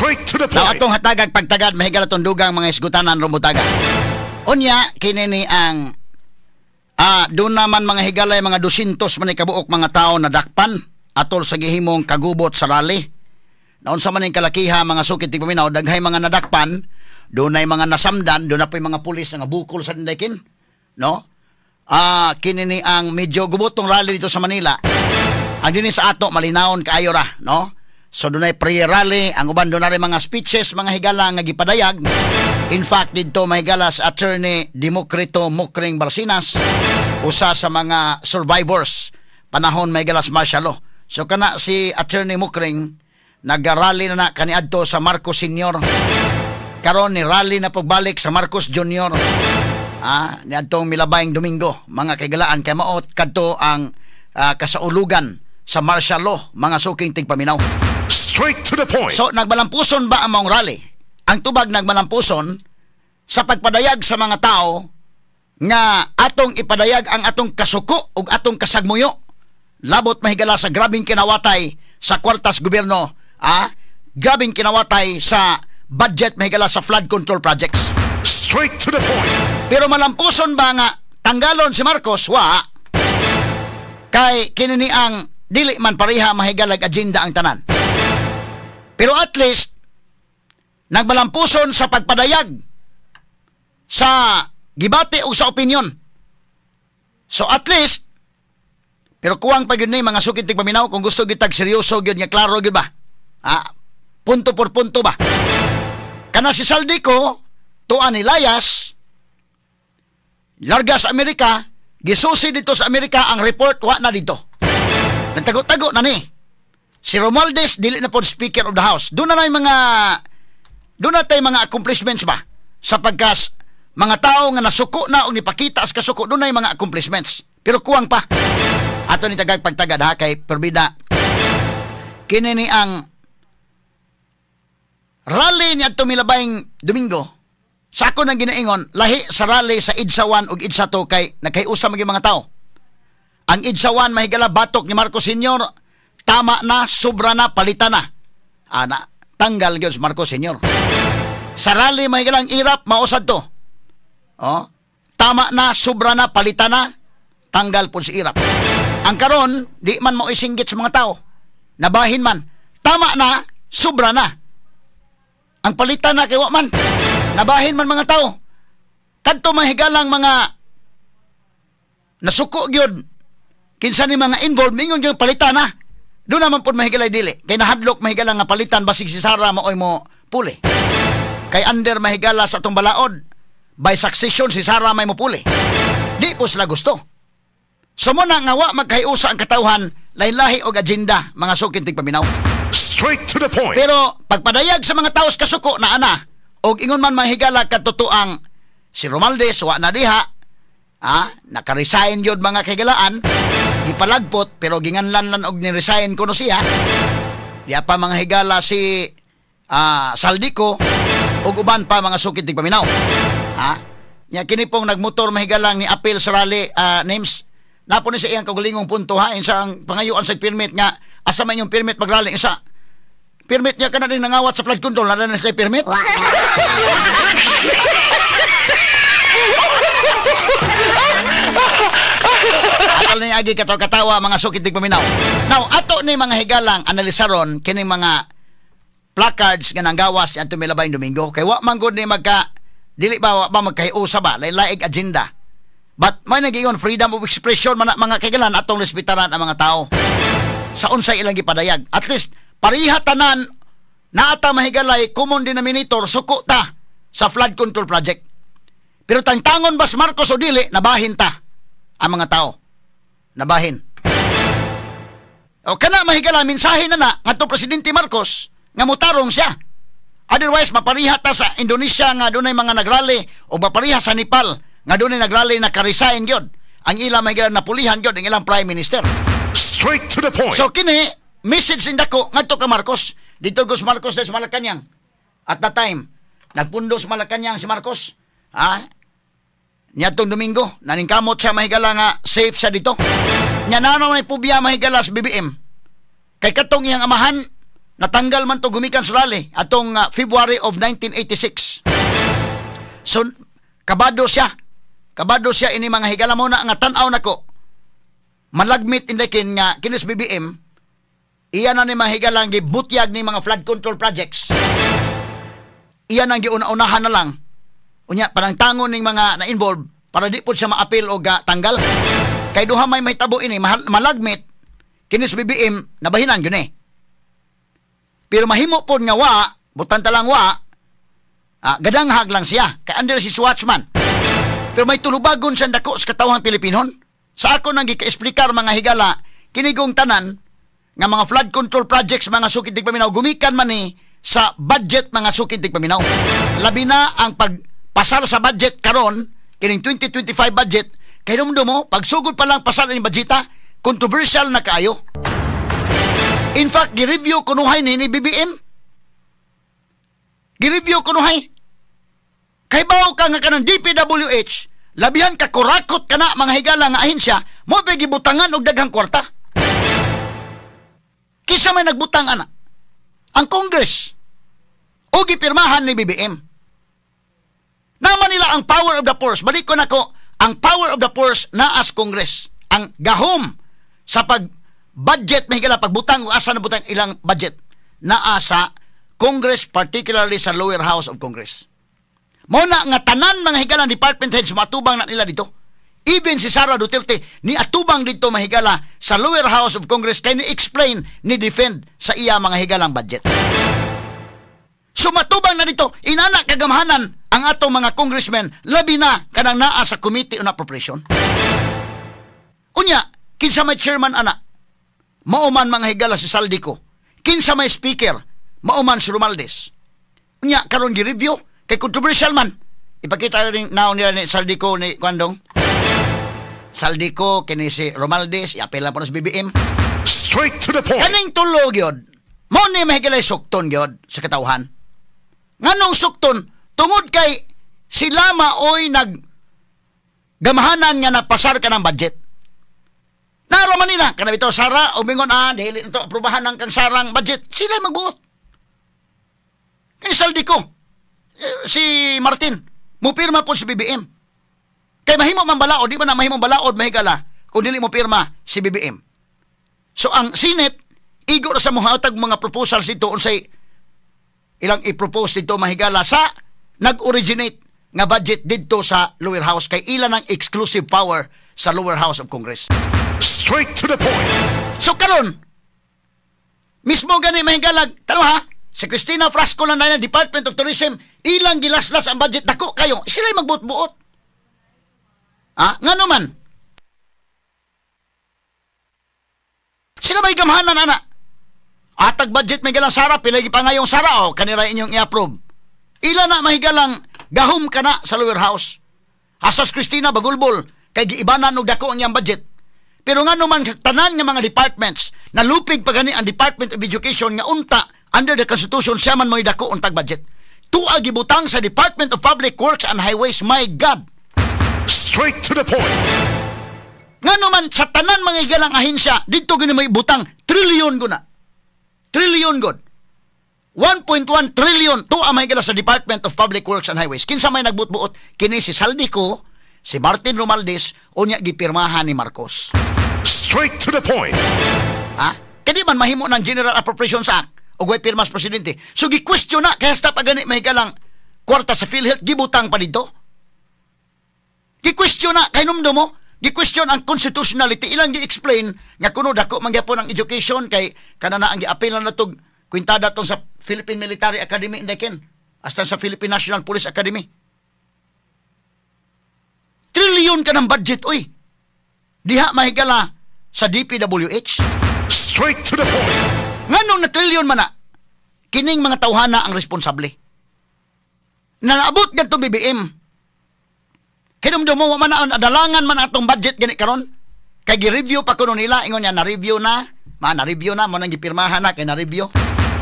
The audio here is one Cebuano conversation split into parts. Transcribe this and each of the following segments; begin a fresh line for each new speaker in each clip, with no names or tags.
Straight to the
Now
point.
Atong hatagag pagtagad, mahigala atong dugang mga isgutanan rumutaga. Unya kini ni ang doon naman, mga higalay, mga 200 man ni kabuok mga tao na dakpan atol sa gihimong kagubot sa rally. Naunsa man ning kalakiha, mga sukit tigpaminaw, daghay mga nadakpan, doon ay mga nasamdan, doon na po'y mga pulis nga bukol sa dindakin, no? Kini ni ang medyo gubotong rally dito sa Manila. Ang dinhi sa ato malinawon kaayo ra, no? So dunay prayer rally, ang uban dunay mga speeches, mga higala, nga gipadayag. In fact, didto, mahigala, sa Attorney Democrito Mokring Barcinas, usa sa mga survivors panahon, mahigala, sa martial law. So kana si Attorney Mokring nagarally na na kaniadto sa Marcos Senior. Karon ni rally na pagbalik sa Marcos Jr. Niadtong milabayng Domingo, mga kaigalaan, kay maot kadto ang kasaulugan sa martial law, mga suking tigpaminaw.
Straight to the point.
So nagmalampuson ba ang maong rally? Ang tubag, nagmalampuson sa pagpadayag sa mga tao nga atong ipadayag ang atong kasuko ug atong kasagmuyo labot, mahigala, sa grabing kinawatay sa kwartas gobyerno, grabing kinawatay sa budget, mahigala, sa flood control projects.
Straight to the point.
Pero malampuson ba nga tanggalon si Marcos? Wa. Kay kini ni ang dili man pareha, mahigalag, agenda ang tanan. Pero at least nagmalampuson sa pagpadayag sa gibati o sa opinion. So at least, pero kuwang pa gyud ni, mga sukit tigpaminaw, kung gusto gitag seryoso gyud nga klaro gyud ba? Punto por punto ba? Kana si Zaldy Co, tuan ni Layas, larga sa Amerika, gisusi dito sa Amerika ang report, wa na dito. Nagtago-tago na ni. Si Romualdez dili na pod Speaker of the House. Doon na tay mga accomplishments ba? Sa pagkas mga tao nga nasuko na o nipakita sa kasuko, doon na yung mga accomplishments. Pero kuwang pa. Ato ni tagag pagtagad ha, kay perbida. Kini ni ang rally ni adto milabayng Domingo. Sa ako nang ginaingon, lahi sa rally sa EDSA 1 ug EDSA 2 kay nagkayusa maging mga tao. Ang EDSA 1, mahigala, batok ni Marcos Sr., tama na, sobra na, palitan na. Ana, tanggal gyud si Marcos Sr. Sa rally, mahigalang Erap, mausad to. Oh, tama na, sobra na, palitan na, tanggal po si Erap. Ang karon, di man mo isinggit sa mga tao. Nabahin man, tama na, sobra na. Ang palitan na kay wa man. Nabahin man mga tao. Kadto, mahigalang, mga nasuko gyud kinsa ni mga involved, mingon gyud palitan na. Doon naman pod, mahigalay, dili. Kay nahadlok, mahigala, nga palitan basig si Sara maoy mo puli. Kay under, mahigala, sa atong balaod, by succession si Sara may mopuli. Di po sila gusto. So mo na nga wa magkahiusa ang katawhan, lahi-lahi og agenda, mga sukin tigpaminaw.
Straight to the point.
Pero pagpadayag sa mga taos kasuko na ana og ingon man, mahigala, katotoang si Romualdez wa na diha, naka-resign yun, mga kahigalaan, gipalagpot pero ginganlan lan og ni-resign kuno siya. Diya pa, mga higala, si Zaldy Co ug uban pa, mga sukit tigpaminaw. Nya kini pong nagmotor, mahigalang, ni appeal sa rally, names napo ni sa iyang kaugalingong punto ha, sa ang pangayuan sa permit nga asa man yung permit magrally, isa permit niya kana din nangawat sa flood control na na sa permit. Atal ni agi katawa-katawa, mga sukit paminaw. Now, ato ni, mga higalang, analisaron kining mga placards nga nanggawas adto milabayng Domingo kay wa man gud ni magka dili ba, wa ba magkahiusa ba, lain-laig agenda. But may nagiingon, freedom of expression man na, mga kaigalan, atong respetaran ang mga tao sa unsay ilang gipadayag. At least pareha tanan naata, mahigalay, common denominator, suko ta sa flood control project. Pero tangtangon bas Marcos o dili, nabahin ta ang mga tao. Nabahin. O kana, mahigala, mensahe na na ngadto Presidente Marcos nga motarong siya. Otherwise mapariha ta sa Indonesia nga dunay mga nagrally o mapariha sa Nepal nga dunay nagrally na ka-resign gyud. Ang ila, mahigala, napulihan gyud ang ilang prime minister.
Straight to the point.
So kini message dako ngadto ka Marcos. Dito gos Marcos sa Malacañang. At that time, nagpundo sa Malacañang si Marcos. Ha? Niadtong Domingo, naningkamot siya, mahigala, nga safe siya dito. Nya nano may pubya, mahigala, sa BBM. Kay katong iyang amahan, Natanggal man to gumikan sa rally atong February of 1986. So kabado siya. Kabado siya ini, mga higala, mo na nga tan-aw nako. Malagmit indekin nga kinis BBM iya na ni mga higala gibutyag ni mga flood control projects. Iya nang giuna-unahan na lang. Unya panangtangon ning mga na-involve para di pod siya maapil o ga tanggal. Kay duha may mahitabo ini, malagmit kinis BBM, nabahinan gyud eh. Pero mahimo pod nga wa, butan talang wa, gadanghag lang siya. Kay under si Watchman. Pero may tulubagon siya dako sa katawhang Pilipinon. Sa ako nang gika-explikar, mga higala, kinigong tanan nga mga flood control projects, mga sukid tigpaminaw, gumikan man ni sa budget, mga sukid tigpaminaw. Labi na ang pagpasar sa budget karon kining 2025 budget, kay numdo mo pagsugod pa lang pasar ni budgeta, controversial na kaayo. In fact, gi-review kunuhay ni BBM. Gi-review kunuhay. Kay bawo ka nga kanang DPWH, labihan ka kurakot kana, mga higala, nga ahensya, mo pa gibutangan og daghang kwarta. Kinsa may nagbutang ana? Ang Congress. O gipirmahan ni BBM. Naman nila ang power of the purse. Balik ko nako, ang power of the purse naa sa Congress. Ang gahom sa pag budget, may higala, pagbutang o asa na butang ilang budget naa sa Congress, particularly sa lower house of Congress. Mo na nga tanan, mga higalang department heads, matubang na nila dito. Even si Sara Duterte ni atubang dito, mahigala, sa lower house of Congress kay ni explain, ni defend sa iya, mga higalang budget. So matubang na dito, inana kagamhanan ang atong mga congressmen, labi na kanang naa sa Committee on Appropriation. Unya, kinsa may chairman ana? Mao man, mga higala, si Zaldy Co. Kinsa may speaker? Mao man si Romualdez. Unya karon gi-review kay controversial man. Ipakita rin now nila ni Zaldy Co ni Kwandong. Zaldy Co kini si Romualdez, iapela po na sa BBM.
Straight to the point.
Kaning tulo gyud. Mo ni mahigalay sukton gyud sa katawhan. Nganong sukton? Tungod kay sila maoy nag gamahanan nga napasar ka ng budget. Nara man nila, kana bitaw Sara, o mingon, dili to aprobahan ng kang Sarang budget. Sila magbuot. Kani Zaldy Co, eh, si Martin, mupirma po si BBM. Kay mahimo man balaod, di ba na mahimo balaod, mahigala, kung dili mo pirma si BBM? So ang Senate, igo ra sa mohatag mga proposals dito unsay ilang i-propose dito, mahigala, sa nag-originate nga budget didto sa lower house kay ilan ang exclusive power sa lower house of Congress.
Straight to the point.
So karon mismo gani, mahigala, tanaw ha, si Cristina Frasco lang na Department of Tourism, ilang gilaslas ang budget dako kayo, sila magbuot-buot. Ah, ngano man? Sila may gamhanan ana. Atag budget may galang Sara, pila pa ngayong Sara o kanila inyong i-approve. Ila na mahigalang gahom kana sa lower house. Asas Cristina bagulbol kay giibanan og dako ang iyang budget. Pero nga naman sa tanan nga mga departments, nalupig pa gani ang Department of Education nga unta under the Constitution siya man mo'y dako untag budget. Tuwa gibutang sa Department of Public Works and Highways, my God.
Straight to the point.
Nga naman sa tanan mga igalang ahensya, dito gini may butang trilyon guna. Trilyon god. 1.1 trillion tuwa may gala sa Department of Public Works and Highways. Kinsa may nagbuot-buot? Kini si Zaldy Co, si Martin Romualdez, unya gipirmahan ni Marcos.
Straight to the point.
Ha? Kadi man mahimo ng General Appropriations Act o way pirmas presidente. So gi-question na kaya hasta pa gani may galang kwarta sa PhilHealth gibutang pa dito. Gi-question na kay numdo mo, gi-question ang constitutionality, ilang gi-explain nga kuno dako man gyapon ang education kay kana na ang gi-appeal na natog kwintada tong sa Philippine Military Academy indeken hasta sa Philippine National Police Academy. Trilyon ka ng budget, oy. Diha mahigala sa DPWH.
Straight to the point.
Nganong na trilyon man na, kining mga tawhana ang responsable. Na naabot gadto BBM. Kinumdum mo, wa man na adalangan man atong budget gani karon. Kay gi-review pa kuno nila, ingon niya na-review na, ma na-review na mo nang gipirmahan na kay na-review.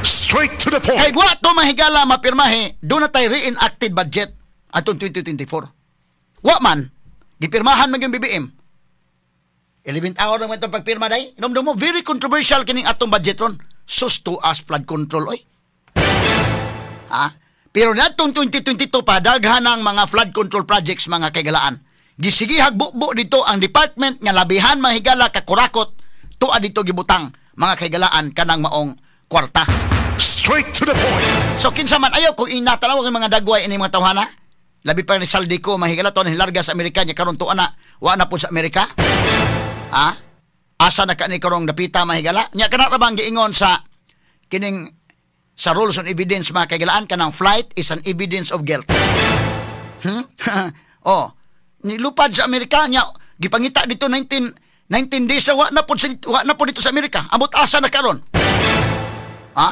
Straight to the point.
Kay wa to, mahigala, mapirmahe, do na tay reenacted budget atong 2024. Wa man gipirmahan man yung BBM. 11th hour naman itong pagpirma day. Inomdum mo, very controversial kining atong budget ron. Susto as flood control oy. Ha? Pero natong 2022 pa, daghan ang mga flood control projects, mga kaigalaan. Gisigihag bubo dito ang department nga labihan mahigala kakurakot, tuwa dito gibutang, mga kaigalaan, kanang maong kwarta.
Straight to the point.
So kinsa man, ayaw kung inatanaw ang mga dagway ini mga tawhana. Labi pa ni Zaldy Co, mahigala to hilarga sa Amerika niya karon, tuwa na wa na pud sa Amerika. Ha? Asa na ka ni karong dapita, mahigala? Nya kana ra bang giingon sa kining sa rules on evidence, mga kaigalaan, kanang flight is an evidence of guilt. Oh, nilupad sa Amerika niya, gipangita dito 19 days na wa na pud dito sa Amerika. Amot asa na karon? Ha?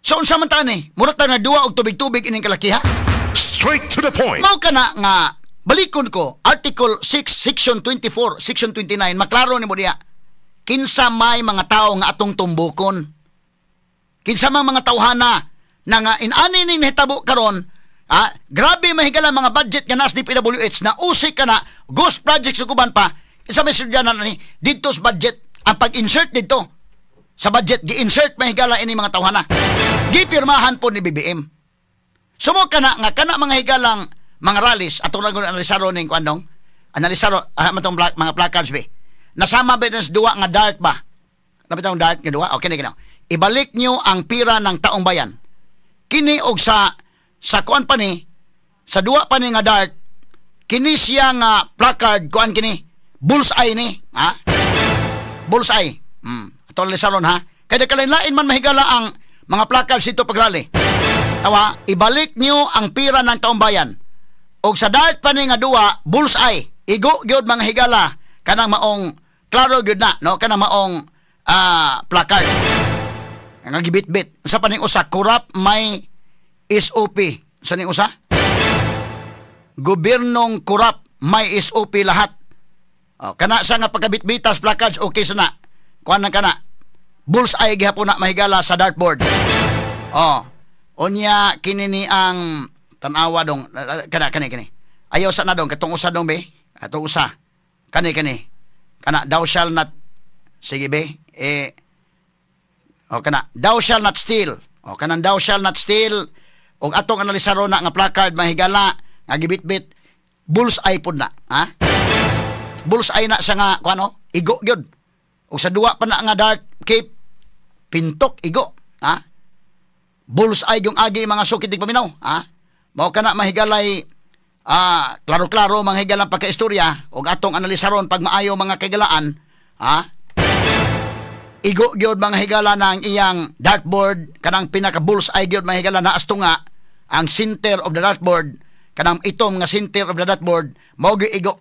So unsa man ta ni? Mura ta na duwa og tubig-tubig ining kalakiha?
Straight to the point.
Mao kana nga balikon ko Article 6 Section 24, Section 29, maklaro nimo diha. Kinsa may mga tao nga atong tumbukon? Kinsa mang mga tawhana na nga inani ning nahitabo karon, ah, grabe mahigala mga budget nga nas DPWH na usik ka na ghost projects ug uban pa. Kinsa may sudyanan ani didto sa budget, ang pag-insert didto sa budget, gi-insert mahigala ini mga tawhana. Gipirmahan po ni BBM. Sumo kana nga kana mga higalang mga rallies atong lang analisaro ning kuandong analisaro ah, matong mga placards be. Nasama ba sa duwa nga dark ba? Napitong dark nga duwa? Okay na kini. Ibalik niyo ang pira ng taong bayan. Kini og sa kuan pa ni, sa duwa pa ni nga dark, kini siya nga placard, kuan kini, bullseye ni, ha? Bullseye. Ato analisaron ha. Kaya kalain-lain man mahigala ang mga placards ito pagrally. Tawa, ibalik niyo ang pira ng taong bayan. Og sa dark pa ni nga duwa, bullseye. Igo gyud, mga higala, kanang maong klaro gyud na, no? Kanang maong placard. Nga gibit-bit. Sa paning usa, corrupt may SOP. Sa ning usa? Gobyernong corrupt may SOP lahat. Oh, kana sa nga pagkabitbitas placards, okay sa na. Kuan na kana. Bullseye gihapon na mahigala sa dartboard. Oh. Unya kini ni ang tan-awa dong, kana kani kini. Ayaw sa na dong katong usa dong be. Katong usa. Kani kani. Kana thou shall not, sige be. Eh, oh, kana thou shall not steal. Oh, kanang thou shall not steal og atong analisaro na nga placard, mahigala, nga gibitbit, bullseye pod na, ha? Bullseye na siya nga kuano, igo gyud. Og sa duwa pa na nga dark cape, pintok igo, ha? Bullseye yung agi, mga sukit paminaw, ha? Mao kana mahigalay klaro-klaro mga higalang pagkaistorya og atong analisaron pag maayo, mga kaigalaan, ha? Igo gyud, mga higala, ng iyang dartboard, kanang pinaka bullseye gyud, mga higala, na asto nga ang center of the dartboard, kanang itom nga center of the dartboard, mao gyud igo,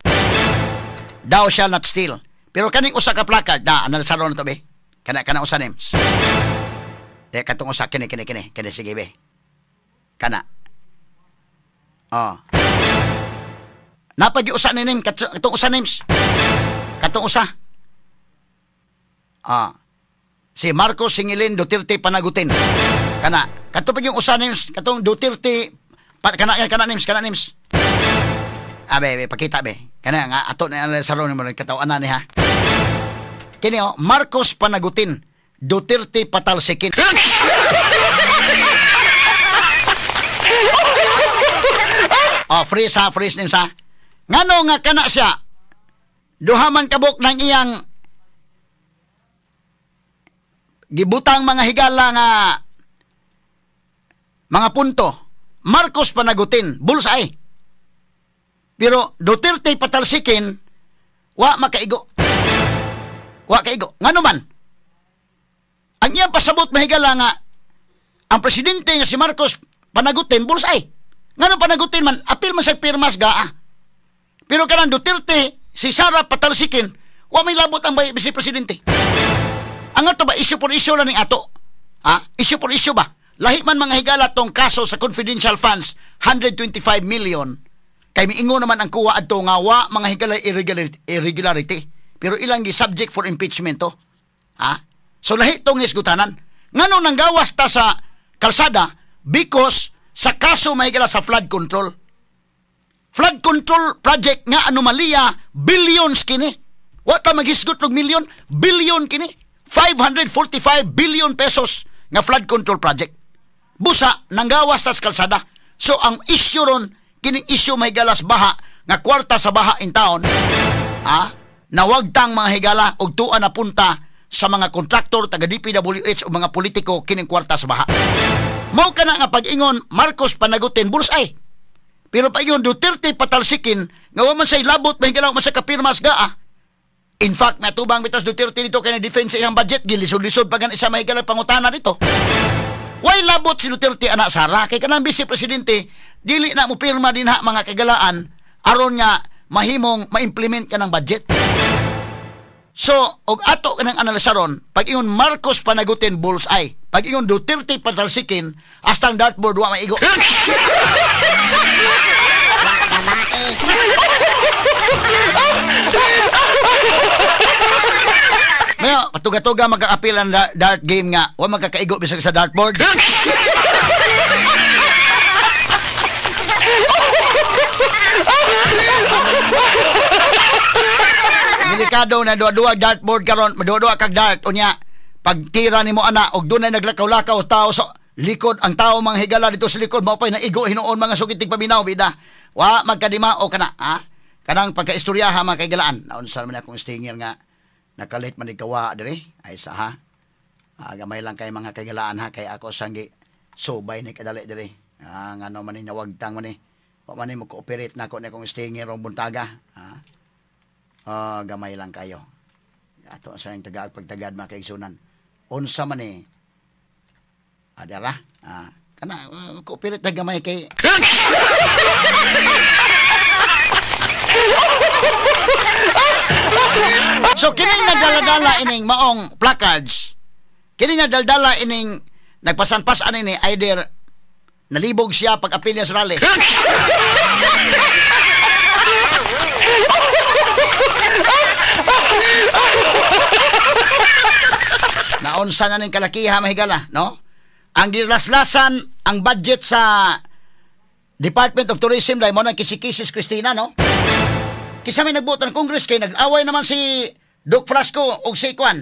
thou shall not steal. Pero kaning usa ka placard na analisaron na to be, kana kana usa names de, katong usa kini kini kini kini, sige be, kana. Oh, napagi usa ni katong usa names, katong usa. Ah. Si Marcos singilin, Duterte panagutin. Kana, kadto pa yung usa names, katong Duterte pa, kana kana names, kana names. Ah, be, be, pakita be. Kana nga ato na sa ron mo kataw-anan ni ha. Kini oh, Marcos panagutin, Duterte patalsikin. Oh, freeze ha, freeze names ha. Ngano nga kana siya? Duha man kabuk ng iyang gibutang, mga higala, nga mga punto. Marcos panagutin, bullseye. Pero Duterte patalsikin, wa makaigo. Wa kaigo. Ngano man? Ang iyang pasabot, mahigala, nga ang presidente nga si Marcos panagutin, bullseye. Ngano panagutin man, apil man sa pirmas gaa. Pero kanang Duterte, si Sara patalsikin, wa may labot ang vice presidente. Ang ato ba, issue for issue lang ning ato? Ha? Issue for issue ba? Lahi man, mga higala, tong kaso sa confidential funds, 125 million. Kay miingon naman ang kuwa adto nga wa, mga higala, irregularity. Pero ilang gi-subject for impeachment to. Ha? So lahi tong isgutanan. Ngano nang gawas ta sa kalsada? Because sa kaso, mahigala, sa flood control. Flood control project nga anomalya, billions kini. Wa ta maghisgot og million, billion kini. 545 billion pesos nga flood control project. Busa nanggawas tas kalsada. So ang issue ron kining issue may galas baha nga kwarta sa baha in town, ha? Nawagtang mga higala og tuwa na punta sa mga kontraktor taga DPWH o mga politiko kining kwarta sa baha. Mao kana nga pag-ingon Marcos panagutin bullseye. Pero pag-ingon Duterte patalsikin nga wa man say labot mahigala man sa kapirmas gaa. In fact, natubang bitas Duterte dito kay na-defense iyang budget, gilisod-lisod pa gan isa mahigala pangutana dito. Why labot si Duterte ana Sara? Kay kanang vice presidente dili na mo pirma dinha mga kagalaan aron nga mahimong ma-implement ka ng budget. So, og ato kanang analisaron, pag ingon Marcos panagutin bullseye, pag ingon Duterte patalsikin, hasta ang dartboard wa maigo. Mayo, patuga-tuga magka-apil ang dart game nga, wa magkakaigo bisag sa dartboard. Delikado na duwa-duwa dartboard karon, maduwa-duwa kag dart unya pagtira nimo ana og dunay naglakaw-lakaw tao sa likod, ang tao mga higala dito sa likod mao pay naigo hinuon mga sukitig paminaw bida. Wa magkadimao kana, ha? Kanang pagkaistoryaha mga kaigalaan. Naunsa man akong stinger nga nakalit man ikawa diri ay sa ha. Gamay lang kay mga kaigalaan ha, kay ako sanggi subay ni kadali diri. Ngano man ni nawagtang man ni. Wa man ni mo cooperate nako ni akong stinger rong buntaga, ha. Gamay lang kayo. Ato sa iyang tagaag pagtagad mga kaigsunan. Unsa man ni adara, kana cooperate na gamay kay So kining nagdala-dala ining maong placards, kining nagdala ining nagpasan-pasan ini either nalibog siya pag apil niya sa rally. Naunsa na ning kalakiha mahigala, no? Ang gilaslasan ang budget sa Department of Tourism dahil mo nang kisikisis Cristina, no? Kisa may nagbuot ng Congress kay nag-away naman si Duke Frasco og si Kwan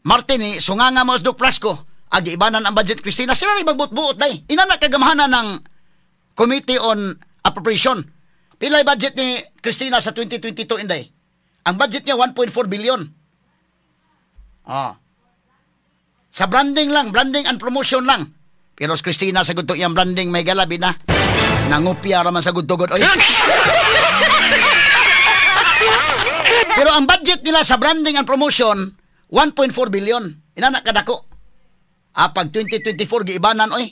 Martin, sunganga mo si Duke Frasco agi ibanan ang budget Cristina, sila rin magbuot-buot day. Ina na kagamhanan ng Committee on Appropriation. Pila budget ni Cristina sa 2022 inday? Ang budget niya 1.4 billion. Ah. Sa branding lang, branding and promotion lang. Pero si Cristina sa gusto iyang branding may galabi na. Nangupya raman sa gudtugod. Oy. Pero ang budget nila sa branding and promotion 1.4 billion. Inana kadako. Pag 2024 giibanan oy.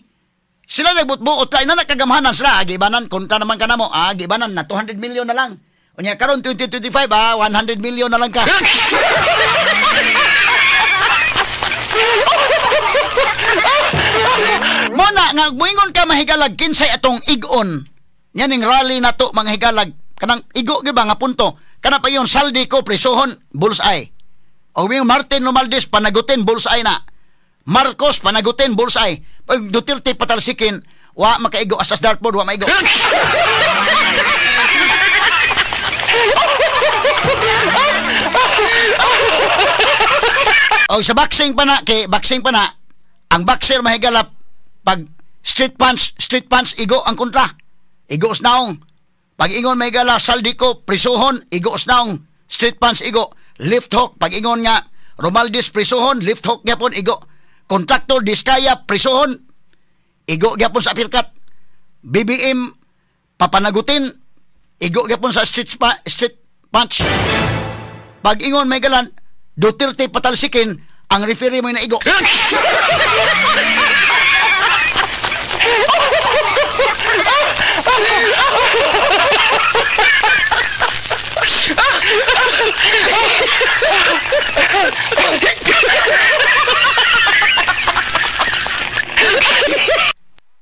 Sila nagbutbuot la inana kagamhanan sila giibanan kontra naman kanamo. Giibanan na 200 million na lang. Unya karon 2025 100 million na lang ka. Muna nga muingon ka mahigalag kinsay atong igon. Nya ning rally nato mga higalag kanang igo gyud ba nga punto. Kana pa yon saldi ko prisuhon bullseye. O yung Martin Romualdez panagutin bullseye na. Marcos panagutin bullseye. Pag Duterte patalsikin wa makaigo asas dartboard wa maigo. O sa boxing pa na kay boxing pa na ang boxer mahigalap pag street punch igo ang kontra. Igo naong. Pag ingon mahigala saldi ko prisuhon igo naong. Street punch igo. Left hook pag ingon nga Romualdez prisuhon left hook gyapon igo. Kontraktor Diskaya prisuhon igo gyapon sa uppercut. BBM papanagutin igo gyapon sa street punch. Pag ingon mahigala Duterte patalsikin ang referee mo na igo.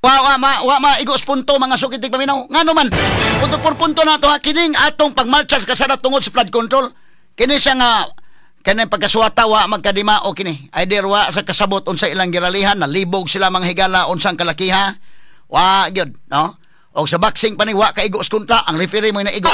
Wa ma igos punto mga sukitig paminaw. Ngano man punto por punto na to ha kining atong pagmarcha sa kasada tungod sa flood control. Kini siya nga kani pagkasuwata wa magkadimao kini. Either wa sa kasabot unsa ilang giralihan, nalibog sila mga higala unsang kalakiha. Wa gyud, no? Og sa boxing pa ni wa kaigo sa kontra, ang referee mo naigo.